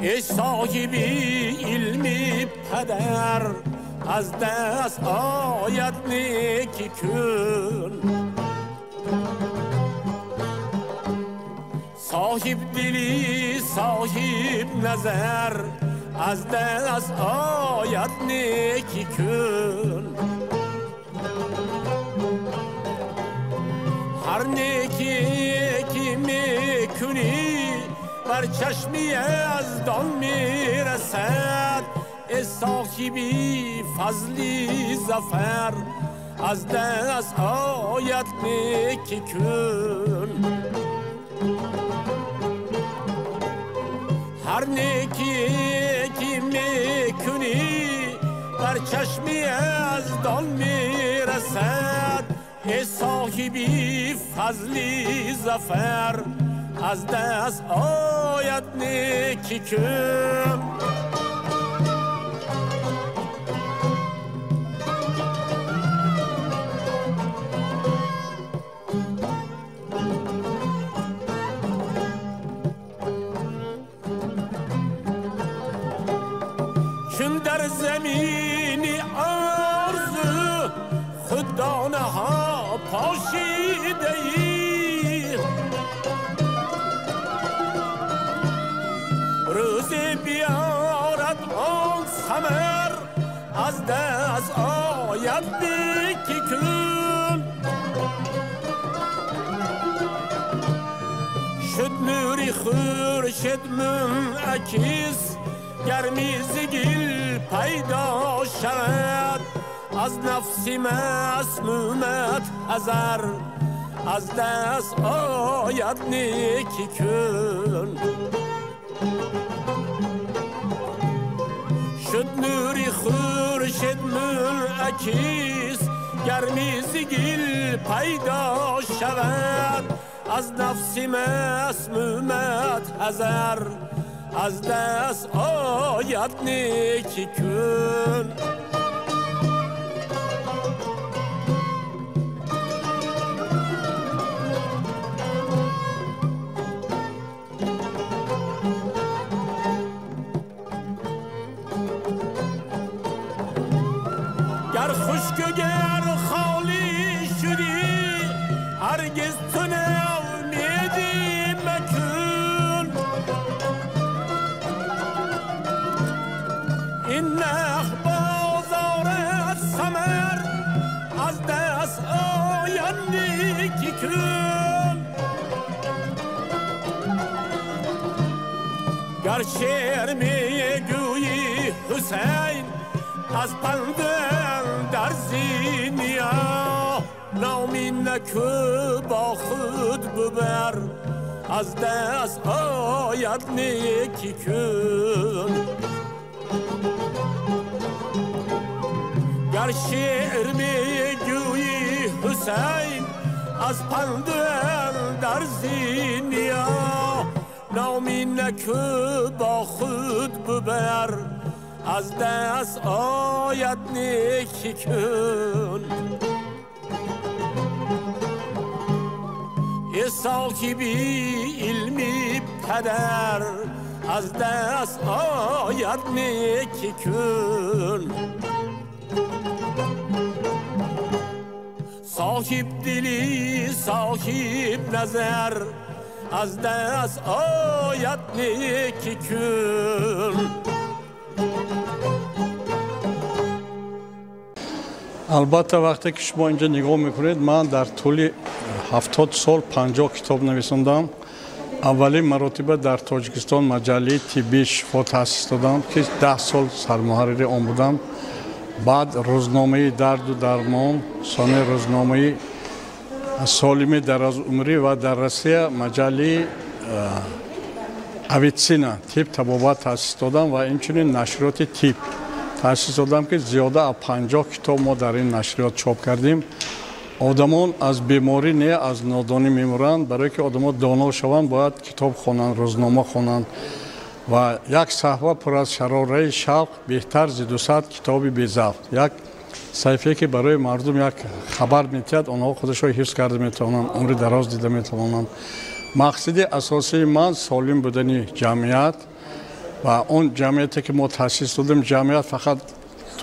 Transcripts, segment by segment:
ای صاحبی علمی پدر از دست آید نیکی کن. صاحب دلی صاحب نظر از دست آید نیکی کن. هر نیکی که میکنی بر چشمی از دان میرسد. ای صاحبی فضلی ظفر از دست آید نیکی کن. هر نیکی که میکنی بر چشمی از دان میرسد. ای صاحبی فضلی ظفر از دست آید نیکی کن. چون در زمین آرزو خود دانه ها پاشیده ای، روزی بیارد آن ثمر از دست آید نیکی کن. شد نوری خورشید منعکس گرمی ز گل پیدا شود. از نفس مسمومت حذر از دست آید نیکی کن. شد نوری خورشید منعکس گرمی ز گل پیدا شود. از نفس مسمومت حذر از دست آید نیکی کن. گر خشک و گر خالی شدی هرگز تو ناامیدی مکن. این نخ بازارت ثمر از دست آید نیکی کن. گر شعر میگویی حسین از پند در زینیا، نامی نکو با خود ببر از دست آید نیکی کن. گر شعر میگویی حسین از پند در زینیا، نامی نکو با خود ببر از دست آید نیکی کن. ای صاحبی علمی پدر از دست آید نیکی کن. صاحب دلی صاحب نظر از دست آید نیکی کن. Албатта, вақте ки шумо инҷо нигоҳ мекунед, ман дар тӯли 70 сол 50 китоб нависондам. Аввалин маротиба дар Тоҷикистон маҷаллаи тиббии Шифо таъсис додам, ки 10 сол сармуҳаррири он будам. Баъд рӯзномаи Дарду дармон, сони рӯзномаи Солими дарозумрӣ ва дар Россия маҷаллаи Авитсина тиб табобат таъсис додам ва инчунин нашриёти тиб таъсис додам, ки зиёда аз 50 китоб мо дар ин нашриёт чоп кардем. Одамон аз беморӣ не, аз нодонӣ мемуранд. Барое ки одамон доно шаванд, бояд китоб хонанд, рӯзнома хонанд. Ва як саҳва пур аз шарораи шавқ беҳтар зи 200 китоби безавқ. Як саҳифае ки барои мардум як хабар метиҳад, онҳо худашро ҳифз карда метавонанд, умри дароз дида метавонанд. Мақсади асосии ман солим будани ҷамъият Ва он ҷамъияте ки мо таъсис додем, ҷамъият фақат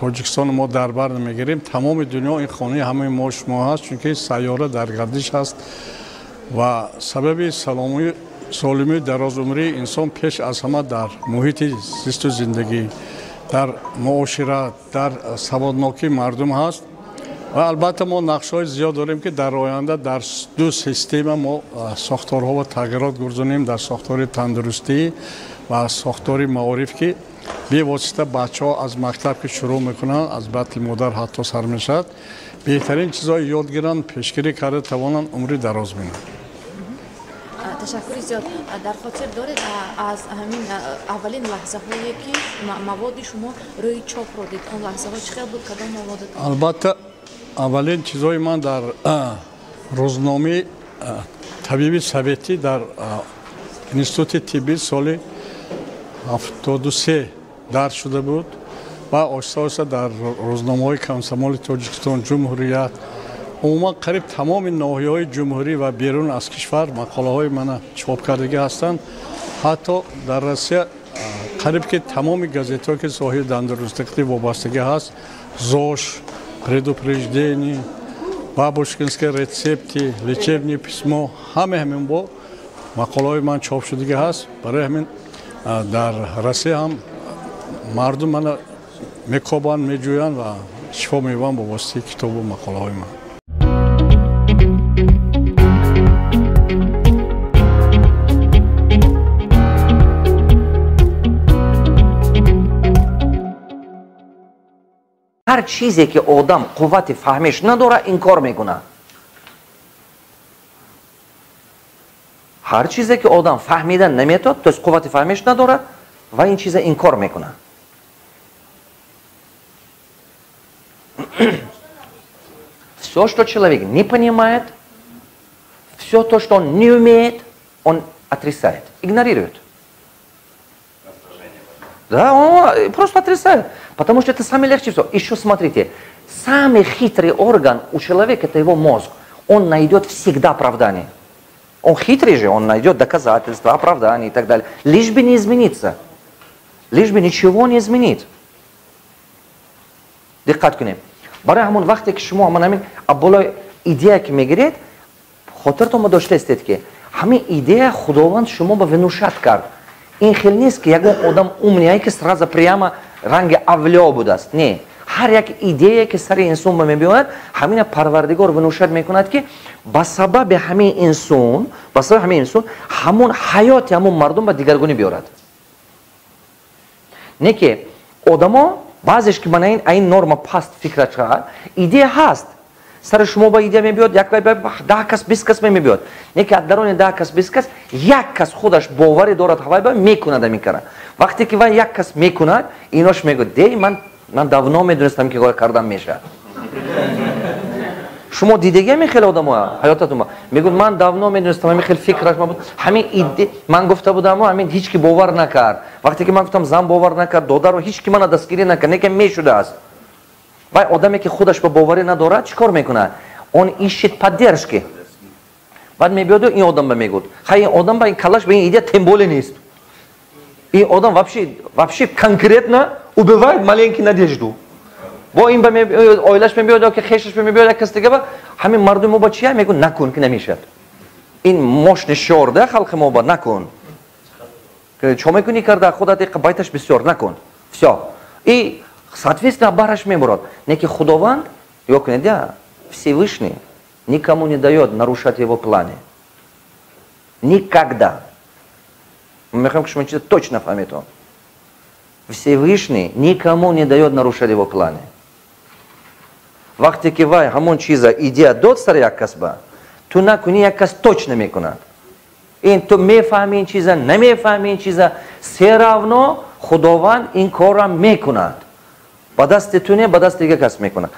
Тоҷикистони мо дар бар намегирем, тамоми дунё ин хонаи ҳамаи мо шумо ҳаст, чунки сайёра дар гардиш ҳаст ва сабаби солимии дарозумрии инсон пеш аз ҳама дар муҳити зисту зиндагӣ, дар муошират, дар саводнокии мардум ҳаст. Ва албатта мо нақшҳои зиёд дорем, ки дар оянда дар ду система мо сохторҳо ва тағйирот гузаронем, дар сохтори тандурустӣ ва сохтори маориф, ки бевосита бачаҳо аз мактаб ки шурӯъ мекунанд, аз батни модар ҳатто сар мешавад, беҳтарин чизҳои ёд гиранд, пешгирӣ карда тавонанд, умри дароз бинанд. Ташаккури зиёд. Дар хотир доред аз ҳамин аввалин лаҳзаҳое ки маводи шумо рӯи чопро дид, он лаҳзаҳо чӣ хел буд, кадом мавод? Албатта аввалин чизҳои ман дар рӯзномаи табиби советӣ дар институти тиббӣ соли 73 дарҷ шуда буд ва оҳиста оҳиста дар рӯзномаҳои Комсомоли Тоҷикистон, Ҷумҳурият, умуман қариб тамоми ноҳияҳои ҷумҳурӣ ва берун аз кишвар мақолаҳои мана чоп кардагӣ ҳастанд. Ҳатто дар Россия қариб ки тамоми газетҳое ки соҳиби тандурустӣ вобастагӣ ҳаст, ЗОЖ, предупреждение, бабушкинские рецепты, лечебное письмо, ҳама ҳамин бо мақолаҳои ман чоп шудагӣ ҳаст. Барои ҳамин дар Россия ҳам мардум мана мекобанд, меҷӯянд ва шифо меёбанд бо воситаи китобу мақолаҳои ман. Ҳар чизе ки одам қуввати фаҳмиш надорад, инкор мекунад. Ҳар чизе ки одам фаҳмида наметавонад, то есть қуввати фаҳмиш надорад, ва ин чиза инкор мекунад. Все, что человек не понимает, все то, что он не умеет, он отрицает, игнорирует. Да, он просто отрицает, потому что это самое легче всего. Еще смотрите, самый хитрый орган у человека – это его мозг. Он найдет всегда оправдание. Он хитрый же, он найдет доказательства, оправдания и так далее. Лишь бы не измениться. Лишь бы ничего не изменить. Диққат кунем. Барои ҳамон вақте ки шумо ҳамон ҳамин болои идея ки мегиред, хотиртон доштаистед, ки ҳамин идея Худованд шумо ба внушать кард. Ин хел нест, ки ягон одам умный, ки сразу прямо ранги авлиё будааст. Не. Ҳар як идея ки сари инсон ба мебиёяд, ҳамина Парвардигор внушать мекунад, ки ба сабаби ҳамин инсон, ба сабаби ҳамин инсон ҳамон ҳаёти ҳамон мардум ба дигаргунӣ биёрад. Не ки одамо баъзеш ки мана ин норма паст фикра чаҳад, идея ҳаст. Сари шумо ба идея мебиёд, як 10 кас, 20 кас мебиёд. Не ки аз дарони 10 кас, 20 кас, як кас худаш боварӣ дорад, ҳавай ба мекунад ҳамин кара. Вақте ки вай як кас мекунад, инош мегӯяд: «Дей, ман давно медонистам, ки кор кардан мешавад». Шумо дидагӣ ҳамин хел одамоя ҳаётатон? Мегӯяд: «Ман давно медонистам, ҳамин хел фикраш ман буд, ҳамин иде ман гуфта будам, ҳамин ҳеҷ ки бовар накард. Вақте ки ман гуфтам, зан бовар накард, додаро ҳеҷ ки мана дастгирӣ накард, не ки мешудааст». Вай одаме ки худаш ба боварӣ надорад, чӣ кор мекунад? Он ищет поддержки. Баъд мебиёду ин одам ба мегӯяд: «Хай, ин одам ба ин калаш ба ин идея тем более нест». Ин одам вообще конкретно убивает маленький надежду. Бо ин ба оилаш мебиёд ё ки хешаш мебиёд, як кас дига ба ҳамин мардуми мо ба чия мегӯяд: «Накун, ки намешавад». Ин мощный шиор да халқи мо ба: «Накун. Чо мекунӣ карда худат байташ бисёр, накун». Всё. И соответственно бараш мебурад. Не ки Худованд, ё кунед, я Всевышний никому не дает нарушать его планы. Никогда. Мехоҳем, ки шумо чиза точно фаҳмед. Всевышний никому не дает нарушать его планы. Вақте ки вай ҳамон чиза идея дод сари як кас ба, ту накунӣ, як кас точно мекунад. Ин ту мефаҳми ин чиза, намефаҳми ин чиза, все равно Худованд ин корро мекунад. Ба дасти ту не, ба дасти дигар кас мекунад.